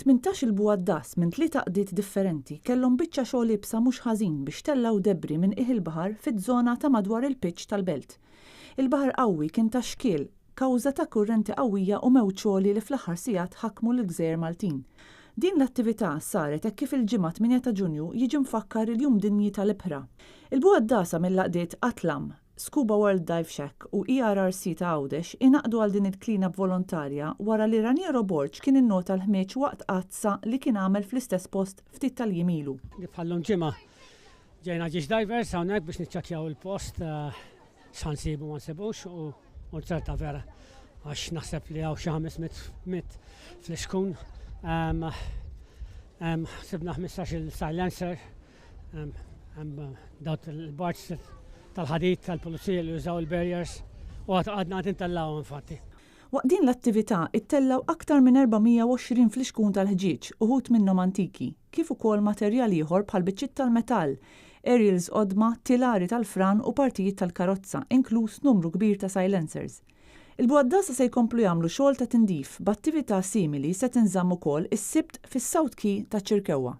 18-il bugħaddas minn tliet għaqdiet differenti kellhom biċċa xogħol iebsa mhux ħażin biex tellgħu debri minn qiegħ il-baħar fiż-żona ta' madwar il-pitch tal-Belt. Il-baħar qawwi kien ta' xkiel kawża ta' kurrenti qawwija u mewġ għoli li fl-aħħar sigħat ħakmu lill-gżejjer Maltin. Din l-attività saret hekk kif il-Ġimgħa 8 ta' Ġunju jiġi mfakkar il-Jum Dinji tal-Ibħra. Il-bugħaddasa mill-għaqdiet Atlam, Scuba World Dive Shack u ERRC ta' Għawdex ingħaqdu għal din il-clean-up volontarja wara li Raniero Borg kien innota l-ħmieġ waqt għadsa li kien għamel fl-istess post ftit tal-jiem ilu. Bħal-lum ġimgħa ġejna ġiex divers hawnhekk biex niċċekkjaw il-post x'ħa nsibu ma nsibux u nċerta vera għax naħseb li hawn xi 500 fl-iskun. Sibna 15 il-silencer Hemm dawk il-barts tal-ħadid tal-pulizija li jużaw il-barriers u għadna għad intellgħuhom infatti. Waqt din l-attività ttellgħu aktar minn 420 flixkun tal-ħġieġ, uħud minnhom antiki, kif ukoll materjal ieħor bħal biċċiet tal-metall, aerials qodma, tilari tal-fran u partijiet tal-karozza, inkluż numru kbir ta' silencers. Il-bugħaddasa se jkomplu jagħmlu xogħol ta' tindif, b'attività simili se tinżamm ukoll is-Sibt fis-South Quay taċ-Ċirkewwa.